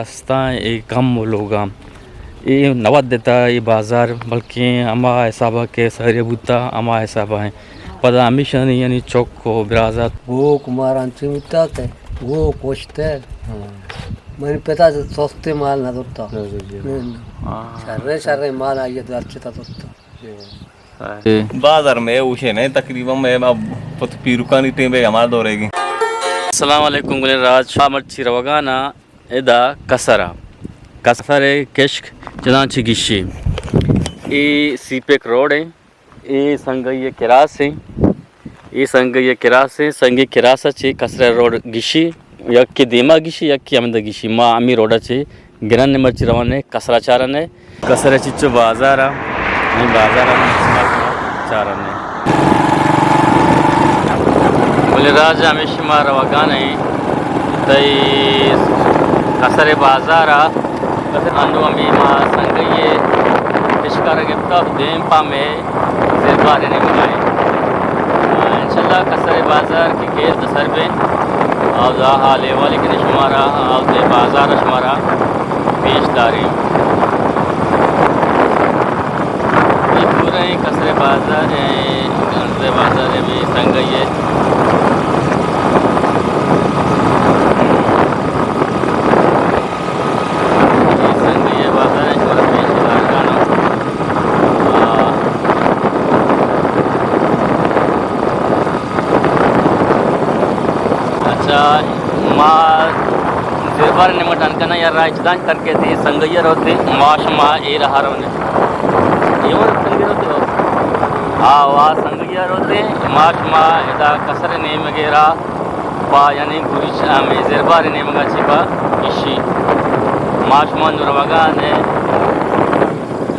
استاں اے کم و لوگاں۔ اے نود دتا اے بازار، بلکیں ہما حسابا کہ سہرے بوتا، ہما حسابا ہیں۔ پدا ہمیشانی یعنی چک و برازات۔ گوک مارا انچیں بوتا کہ گوک وشتر۔ ہاں۔ منی پتا سستے مال نہ درتا۔ نہ درتا۔ نہ، نہ۔ ہاں۔ شریں شریں مال آئی درچتا درتا۔ بازار میں اوشے نہیں، تقریباً میں اب پت پیرکانی ٹیم پہ ہمارا دورے گی۔ السلام علیکم گلیں راج، شما مرچی روگانا ادا کسرا۔ کسر کشک چدان چی گشی۔ اے سی پیک روڈ ہیں، اے سنگئی کراس ہیں، اے سنگئی کراس ہیں، سنگئی کراس چی کسر روڈ گشی۔ یکے دیما گشی، یکے ہمدا گشی۔ ما ہمی روڈا چی گرن مرچی روانے کسرا چارنے۔ کسرا چچو بازارا، ہمی بازارا ما چارنے۔ بلے راج ہمیش ما روگانے تئی کسر بازارا۔ انو ہمی ما سنگئی اشکار گپتا دیم پا میں زربار نیمگا ایں۔ آ، انشاءاللہ کسر بازار کی گیل بسر بیں۔ آودا حال احوال کنے شمارا، آودے بازار شمارا پیش داریں۔ یہ پورا ہیں کسر بازار ہیں، گنزے بازار ہیں، میں سنگئی ہے۔ اے سنگئی بازار ایں، شمارا پیش دارگانوں۔ آ۔ اچھا، ما زربار نیمگا ٹنکنا یا راہ چدان ترکے تھی سنگئی روتے، ما شما اے راہ رونے۔ اے ور سنگئی روتے ہو؟ آ، وا سنگئی روتے، ما شما ادا کسر نیمگے راہ پا یعنی گوریچ ہمیں زربار نیمگا چی پا اشی۔ ما شما نو روگانے،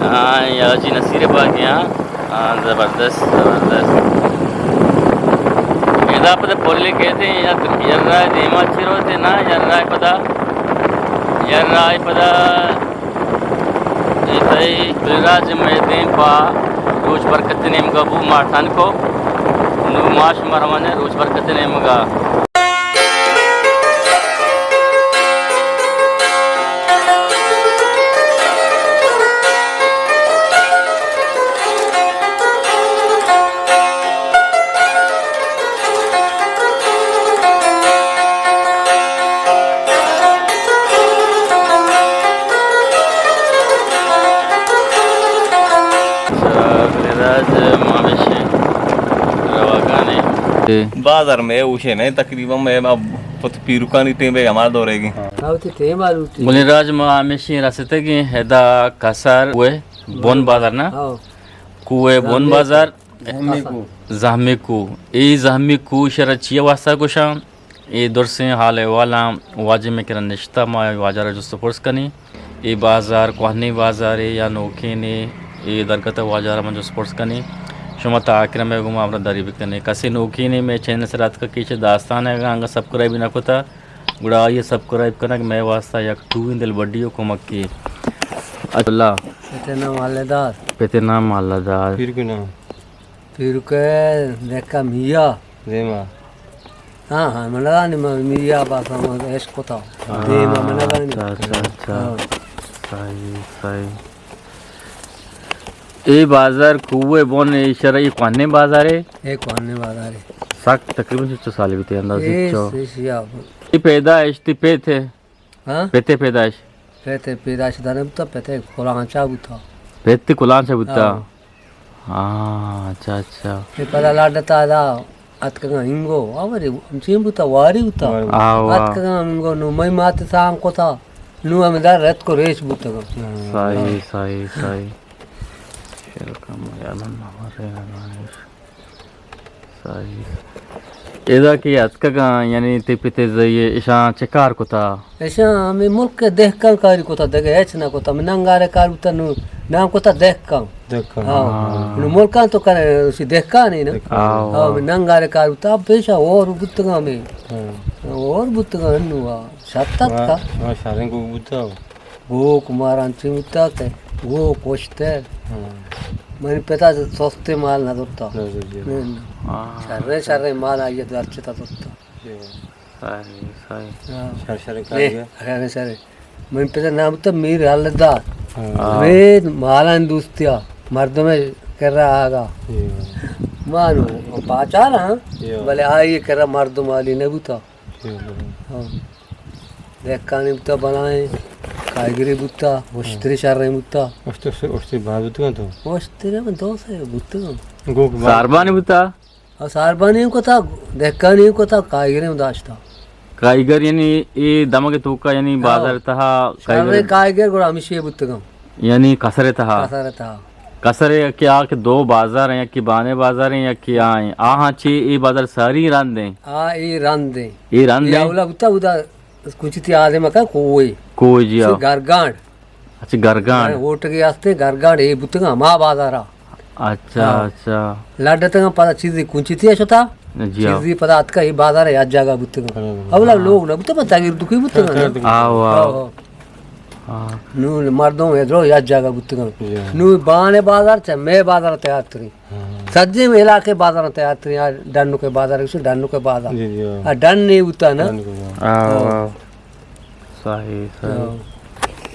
آ، یا جی نصیر باگیاں۔ آ، زبردست، زبردست۔ ادا پدا پلے کہتے ہیں، یا، یا راہ دیما چی روتے نا، یا راہ پدا، یا راہ پدا اے تئی بلراج مئے دیم پا روچ برکت نیمگا بو، ما ٹنکو۔ نو ما شما روانے روچ برکت نیمگا۔ بازار میں اوشے نہیں، تقریباً میں اب پت پیرکانی ٹیم پہ ہمارا دورے گی۔ ہاں، وتی ٹیم آ لوٹی۔ گلیں راج ما ہمیشی رستگیں ادا کسر کوہ بن بازار نا؟ ہاں۔ کوہ بن بازار۔ زہمی کو۔ زہمی کو۔ اے زہمی کو شرا چیئے واسطہ گوشاں؟ اے درسیں حال احوالاں واجہ میں کرا نشتہ، ما واجہ را جست و پرس کنیں۔ اے بازار کوہنیں بازارے یا نوکینے؟ اے درگت واجہ را من جست پرس کنیں۔ شما تا آخر میں گوما ہمراہ داری بکنیں۔ کسے نوکینے میں چینل سر اتکا کیچے داستان ہے، اگاں انگا سبسکرائب نہ کتا، گڑا آئیے سبسکرائب کنگ مئے واسطہ یک ٹوئیں دل بڈی و کمکی۔ اللہ۔ پتے نام اللہ دار۔ پتے نام اللہ دار۔ پیر کو نام۔ پیرکے دہکا میا۔ دیما۔ ہاں، ہاں، من دانی ما میا باسا ما عشق کتا۔ ہاں، دیما من دانی۔ اچھا، اچھا، اچھا۔ ہاں۔ صحیح، صحیح۔ اے بازار کوہ بن، اے شرعی کوہنیں بازارے؟ اے کوہنیں بازارے۔ سک تقریباً چو سال بیتے اندازے اے چو؟ سی، سی، آ۔ اے پیدائش تی پیت ہے؟ ہاں؟ پتے پیدائش؟ پتے پیدائش دانے بوتا، پتے کلانچا بوتا۔ پتے کلانچا بوتا؟ ہاں۔ ہاں، اچھا، اچھا۔ اے پدا لاڈتا دا اتکگاں ہنگو، آوری چین بوتا، واری بوتا۔ آوا۔ اتکگاں ہنگو، نو مئی مات سام کتا، نو ہمیں در رت کو ریش بوتگاں۔ صحیح، صحیح، صحیح۔ شیرکم یادن نہ مرے نہ دانش۔ صحیح۔ ادا کہ اتکگاں، یعنی تی پتے زئی اشاں چہ کار کتا؟ اشاں ہمیں ملک دہکان کاری کتا، دگہ ہچ نہ کتا۔ ہمیں ننگارے کار بوتا، نو نام کتا دہکان۔ دہکان۔ ہاں۔ ہاں۔ نو ملکان تو کرے، اسی دہکان ہی نا۔ دہکان۔ ہاں، ہاں۔ ہمیں ننگارے کار بوتا، اب پیشا اور بوتگاں ہمیں۔ ہاں۔ اور بوتگاں ہنو آ۔ شرط اتکا۔ ہاں، شریں گوک بوتا۔ گوک مارا انچیں بوتا کہ گوک وشتر۔ ہاں۔ منی پتا سستے مال نہ درتا۔ نہ درتا۔ نہ، نہ۔ ہاں۔ شریں، شریں مال آئی درچتا درتا۔ صحیح، صحیح۔ ہاں۔ شر، شر کاری۔ شر، شر۔ من پتا نام بوتا میر حلدار۔ ہاں۔ میر مالان دوستیا، مردم کرا آگا۔ جی۔ ما نو پاچار ہاں، جی۔ بلے آئی کرا مردم عالی نہ بوتا۔ جی۔ ہاں۔ دہکانی بوتا بلائیں، کائیگری بوتا، اشتری شریں بوتا۔ اشتر، اشتر، اشتری باز بوتگاں تو؟ اشتری من دو سے بوتگاں۔ گوک باز۔ ساربانی بوتا؟ او ساربانی ہم کتا، دہکانی ہم کتا، کائیگری ہم داشتا۔ کائیگر یعنی اے دمگ توکا یعنی ہاں۔ بازار تہا شریں کائیگر؟ کائیگر گڑا ہمیشی بوتگاں۔ یعنی کسر تہا؟ کسر تہا۔ کسر کہ آ کہ دو بازار ہیں، یکی بانے بازار ہیں، یکی آ ہیں۔ آہاں چی اے بازار ساری رند ہیں؟ آ اے رند ہیں۔ اے رند اے ہیں؟ اولا بوتا بوتا کچھ تی آدم کا کوئی۔ کوئی جی، آ۔ گرگانڈ۔ اچھا، گرگانڈ۔ ہوٹگے ہستے گرگانڈ، اے بوتگاں ہما بازارا۔ اچھا، ہاں۔ اچھا۔ لڈتگاں پدا چیزی کنچتی شتا۔ جی، ہاں۔ چیزی پدا اتکا اے بازار یا جگہ بوتگاں۔ ہاں۔ اولا لوگ نہ بوتگاں، تاگیر دکی بوتگاں نا۔ آو، آو۔ آو۔ ہاں۔ نو مردم ادرو یا جگہ بوتگاں۔ جی، ہاں۔ نو بانے بازار چا مے بازار تیار تری۔ ہاں۔ سجیں علاقے بازار تیار تری، آ ڈنو کے بازار، کسی ڈنو کے بازار۔ جی، جی، ہاں۔ آ ڈن نہیں ہوتا نا۔ ڈن کے بازار۔ آو، ہاں۔ آو۔ صحیح، صحیح۔ ہاں۔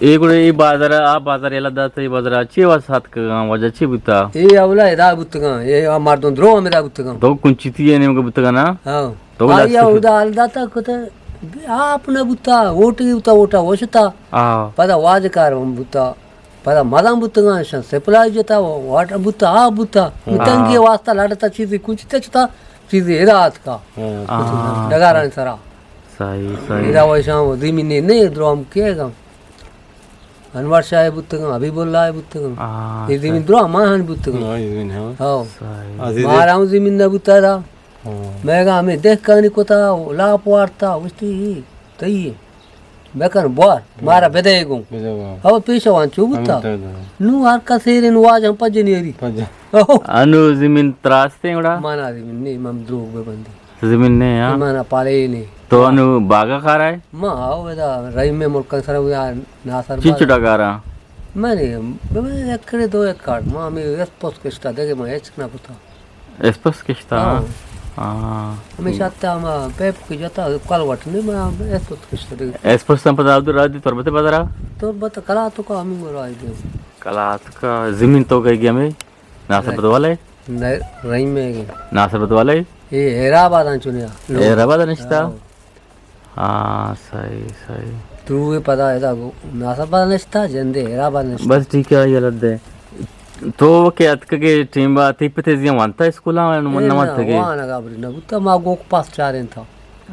اے گڑا اے بازار، آ بازار یلا دات، اے بازار چی واسطہ اتکگاں، وجہ چی بوتا؟ اے اولا ادا بوتگاں، اے آ مردم درو ہم ادا بوتگاں۔ تو کنچتی ہے نیمگا بوتگاں نا؟ ہاں۔ تو آئی اودا حال داتا کتا، آپ نہ بوتا، ووٹ کی بوتا، ووٹا وشتا۔ ہاں۔ پدا واجکار ہم بوتا، پدا مدام بوتگاں، شن سپلائی جتا، واٹر بوتا، آپ بوتا۔ ہاں۔ تنگی واسطہ لڑتا چیزی کنچتا چتا، چیزی ادا اتکا۔ ہاں۔ ڈگارانی سرا۔ صحیح، صحیح۔ ادا ویشاں زمین نے، نے درو ہم کیے گا۔ انور شاہ بوتگاں، حبیب اللہ بوتگاں۔ آ، اے زمین درو ما ہن بوتگاں۔ ہاں، اے زمین ہے۔ ہاں۔ صحیح۔ مارا ہم زمین نہ بوتا دا۔ ہاں۔ میں گا ہمیں دہکانی کتا، لاپ وارتا، وشتی ہی، تئی بکن بوار، مارا بدے گوں۔ بدے گوں۔ او پیشوان چو بوتا۔ ہم تو دا۔ نو ہر کسے رے نو آج ہم پجنی اری۔ پجا۔ او۔ انو زمین تراستے گڑا؟ مانا زمین نہیں، مم دروگ بے بندی۔ زمین نے، ہاں؟ من پالے نے۔ تو انو باغا کارا ہے؟ ما آو ادا رحیم میں ملکن سر ہوا ناصر چنچو باغ۔ ڈگارا؟ میں نے، بے ایکڑے دو ایکڑ، ما ہمیں ایسپوس کشتا دگے ما ہچ نہ پتا۔ ایسپوس کشتا؟ ہاں۔ ہاں۔ ہمیشہ تا ما پیپ کی جتا کل وٹ نے ما ایسپوس کشتا دگے۔ ایسپوس تم پتا عبدالرادی تربت بازارا؟ تربت کلا تو کا ہمیں گورا آئی دے۔ کلا تو کا زمین تو گئی گیا میں؟ ناصر بدوالے؟ نہ، رحیم میں گئے۔ ناصر بدوالے؟ اے حیرآباد آن چنیا۔ حیرآباد نشتا؟ ہاں۔ ہاں، صحیح، صحیح۔ تو اے پدا ادا گو، ناصر آباد نشتا، جندے حیرآباد نشتا۔ بس ٹھیک ہے، یہ لد دے۔ تو کہ اتکگے ٹیم با، تی پتے زیاں وانتا اسکولا، نہ وانتا گے؟ وانگا بری نہ بوتا، ما گوک پاس چاریں تھا۔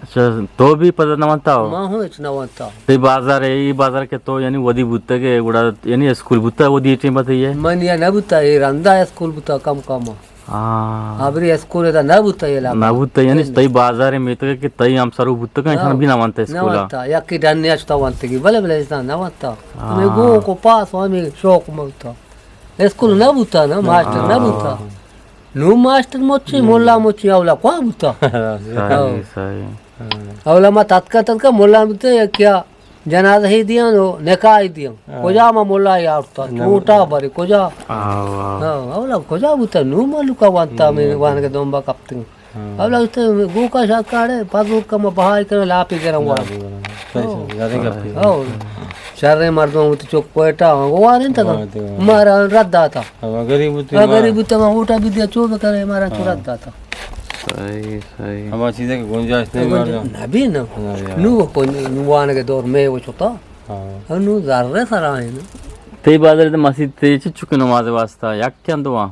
اچھا، تو بھی پدا نہ وانتا ہو؟ ما ہوں ہچ نہ وانتا۔ تئی بازار ہے، ای بازار کہ تو یعنی ودی بوتگے، گڑا یعنی اسکول بوتا ودی ٹیم بتائی ہے؟ من یا نہ بوتا، اے رندا اسکول بوتا کم کم۔ ہاں۔ ابری اسکول دا نہ بوتا یہ علاقہ۔ نہ بوتا، یعنی تئی بازار میتگے کہ تئی ہم سرو بوتگا، انسان بھی نہ وانتا اسکولا۔ نہ وانتا، یا کہ ڈن یا چتا وانتگی، بلے بلے انسان نہ وانتا۔ ہاں۔ میں گو کو پاس ہمیں شوق ملتا۔ اسکول نہ بوتا نا، ماسٹر نہ بوتا۔ ہاں۔ نو ماسٹر مچی، ملا مچی، اولا کواں بوتا؟ صحیح، صحیح۔ اولا ما تتکا، تتکا ملا بوتا یا کیا؟ جنازہ ہی دیاں و نکاح ہی دیاں۔ ہاں۔ کجا ما ملا یا اٹھتا، نہ۔ چھوٹا بری کجا؟ ہاں، واہ۔ ہاں، اولا کجا بوتا؟ نو ملکا وانتا، میں وانگے دومبا کپتیں۔ ہاں۔ اولا استے گوکا شاکاڑے، پزور کما بہائی کنا، لاپی گرم وار۔ لاپی گرم۔ صحیح، صحیح۔ زیادہ گپ کی۔ ہاں۔ شریں مردم ہوتی چوک کوئٹہ، ہاں، وہ وارن تک۔ وارن تک۔ مارا رد داتا۔ ہاں، غریب ہوتی، ہاں، مارا۔ غریب ہوتی، ہاں، ووٹا بھی دیا، چو بکرے، مارا چو رد داتا۔ صحیح، صحیح۔ ہما چیزیں کہ گنجائش نہیں، گنجائش مارا۔ نبی نا۔ ہاں، یار۔ نو کو، نو وانگے دور میں وہ چھوتا۔ ہاں۔ انو زر سرا ہے نا۔ تی بازار تے مسیت تے چچو کہ نماز واسطہ، یک کن دو آں؟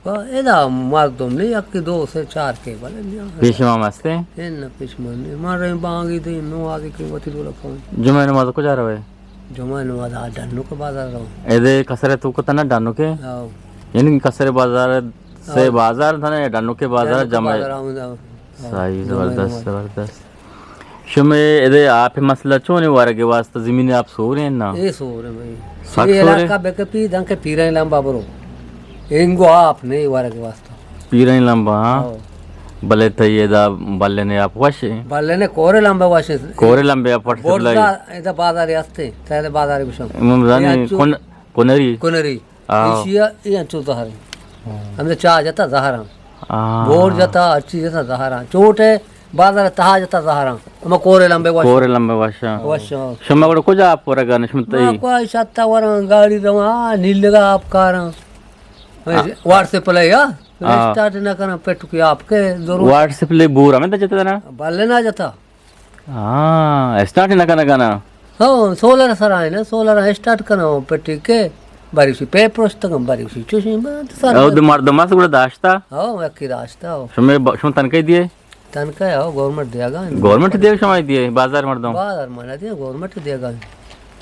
با، ادا مردم نہیں، یکی دو سے چار کے بلے نہیں۔ پیش امام ہستے؟ اے نہ پیش امام نہیں۔ ما رہے بانگی دے، نماز کے وتی دولا پہنچ۔ جمعہ نماز کجا روے؟ جمعہ نماز آ ڈنو کے بازار رو۔ اے دے کسرے تو کتا نا ڈنو کے؟ آو۔ یعنی کسرے بازار سے آو۔ بازار تھا نا، ڈنو کے بازار ڈنو کے جمعہ۔ بازار آؤں دا۔ صحیح، جمعہ زبردست، نماز۔ زبردست۔ شمے ادے آپ مسئلہ چون ہے؟ ورگ واسطہ زمین آپ سور ہیں نا؟ اے سور ہیں بھائی۔ سک اے سور ہیں؟ علاقہ بکپی دنکہ پیریں لمبا برو۔ انگو آپ نہیں ورگ واسطہ۔ پیریں لمبا، ہاں۔ ہاں۔ بلے تئی ادا بلے نے آپ وش ہیں؟ بلے نے کورے لمبا وش ہیں۔ کورے لمبے آپ وش بورزا سپلائی۔ ادا بازار ہستے، تیرے بازار گشم۔ امام زانی اے انچو کن-، کنری۔ کنری۔ آو۔ ایشیا اے انچو زہر ہیں۔ ہاں۔ ہمیں چاہ جتا زہر ہیں۔ آ۔ بور جتا، ہر چیز جتا زہر ہیں۔ چوٹ ہے، بازار تہا جتا زہر ہیں۔ ہما کورے لمبے وش۔ کورے لمبے وش، ہاں۔ وش، ہاں۔ شما گڑا کجا آپ ورگا نہ؟ شما ما تئی؟ کوئی شتا وراں، گاڑی رواں، آ، نیلگا آپ کاراں۔ ہاں۔ واٹس ایپ لے، ہاں؟ ہاں۔ اسٹارٹ نہ کراں، پٹکی آپ کے ضرور۔ واٹس ایپ لے بور ہمیں تو جتا نا؟ بلے نہ جتا۔ ہاں، اسٹارٹ نہ کنا کنا۔ ہاں، سولر سرا ہے نا، سولر اسٹارٹ کنا، پٹکی، باری سی پے پروشتگم، باری سی چوشیں، سر او دے مردم است گڑا داشتا؟ ہاں، یکی داشتا، ہاں۔ شما ب-، شما تنخواہ دیے؟ تنخواہ، ہاں، گورنمنٹ دیگا۔ گورنمنٹ دیگ شما دیے، بازار مردم؟ بازار منا دیے، گورنمنٹ دیگا۔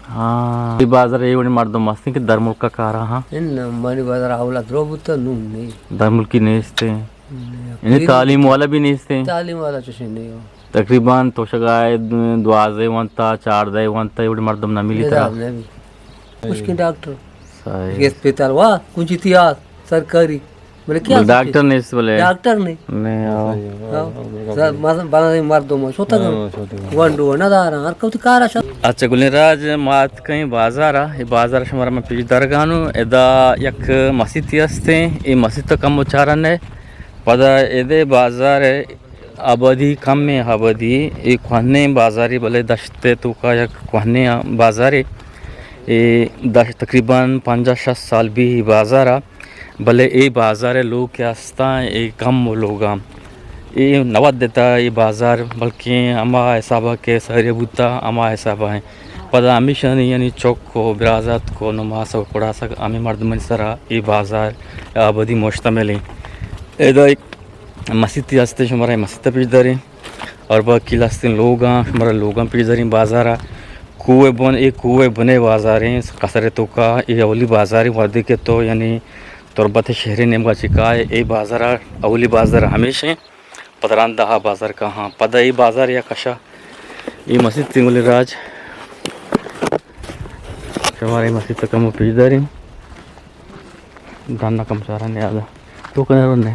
ہاں، اے بازار اے وڑیں مردم ہستیں کہ در ملک کارا ہاں۔ ان منی بازار اولا درو بوتا، نون نہیں۔ در ملکی نیستیں۔ نہیں۔ یعنی تعلیم والا بھی نیستیں۔ تعلیم والا چوشیں نہیں ہو۔ تقریباً توشگا دوازدہ ونتا، چاردہ ونتا، اے وڑیں مردم نہ ملی ترا۔ نہ ملی۔ کچھ کے ڈاکٹر۔ صحیح۔ یہ اسپتال وا، کچھ اتحاد، سرکاری۔ بلے کیا بلے ڈاکٹر نیست بلے۔ ڈاکٹر نہیں۔ نہیں، آؤ۔ ہاں۔ سر، مردم، بنا مردم، شوتگ۔ ہاں، شوتگ۔ گونڈو نہ داراں، ہر کوتی کارا شت۔ اچھا، گلیں راج، ما اتکیں بازارا، اے بازار شمارا من پیش درگانو، ادا یک مسیتی ہستیں، اے مسیت کم چارن ہے۔ پدا ادے بازار آبادی کم ہے، آبادی، اے کوہنیں بازاری، بلے دشت توکا یک کوہنیں بازارے۔ اے دشت تقریباً پنجاہ شست سال بھی اے بازارا۔ بلے اے بازار ءِ لوگ کہ استاں، اے کم لوگاں۔ اے نود دیتا اے بازار، بلکیں ہما حسابا کہ ساری بوتا، ہما حسابا ہیں۔ پدا ہمیشانی یعنی چک و برازاتک و نماس و کڑاسک ہمیں مردمانی سرا اے بازار آبادی مشتمل ہیں۔ ادا ایک مسیتی ہستے، شمارا اے مسیت پیش داریں۔ اور باقی لستیں لوگاں، شمارا لوگاں پیش داریں بازارا۔ کوہ بن، اے کوہ بنے بازاریں، قصر توکا، اے اولی بازاریں وہدے کہ تو یعنی تربت شہر نیمگا چکا ہے، اے بازار اولی بازار ہمیش ہیں۔ پدا رندا ہا بازار کا ہاں، پدا اے بازار یا کشا، اے مسیت تنگل راج، شمارا اے مسیت کمو پیش داریں۔ دانا کم چارا نیادا۔ تو کنے رونے؟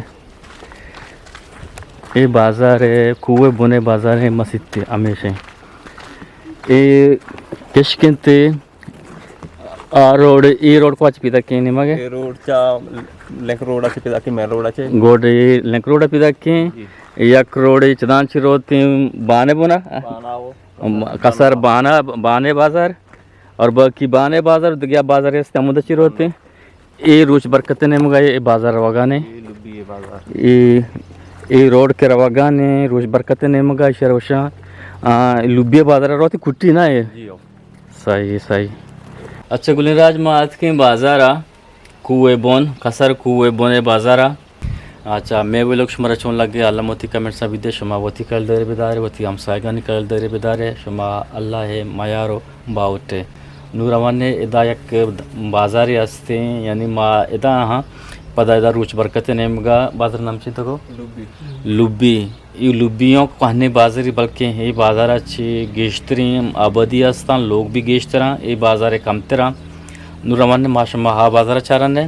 اے بازار ہے، کوہ بنے بازار ہے، مسیت ہمیش ہیں۔ اے کشکنتے آ روڈ، اے روڈ کو اچ پیدا کیں نیمگ ہے؟ اے روڈ چا لنک روڈ اچ پیدا کیں، مین روڈ اچ۔ گوڈ اے لنک روڈ پیدا کیں۔ جی۔ یک روڈ چدان چی روتیں بانے بنا؟ بانا وہ۔ کسر بانا، بانے بازار۔ اور باقی بانے بازار، دگیا بازار است ہمود چی روتیں۔ اے روچ برکت نیمگا اے بازار روگانے۔ اے لبی اے بازار۔ اے، اے روڈ کے روگانے، روچ برکت نیمگا شروشاں۔ آ، لبی بازار روتی کٹی نہ اے؟ جی ہو۔ صحیح، صحیح۔ اچھا گلیں راج، ما اتکیں بازارا، کوہ بن، قصر کوہ بن بازارا۔ اچھا، مئے ویلوگ شمارا چون لگے، الم وتی کمنٹسا بدے، شما وتی کلدارے بدارے، وتی ہمسایگانی کلدارے بدارے، شما اللہ ءِ میار و باہوٹ ئے۔ نوں روان ایں، ادا یک بازارے ہستیں، یعنی ما ادا ہاں، پدا ادا روچ برکت نیمگا بازار نام چی تکو؟ لبی۔ لبی۔ اے لبیوں کوہنیں بازاری، بلکیں اے بازارا چی گیشتریں آبادی ہستاں، لوگ بھی گیشتراں، اے بازار کمتراں۔ نوں روان ایں ما شما ہا بازار چاران ایں۔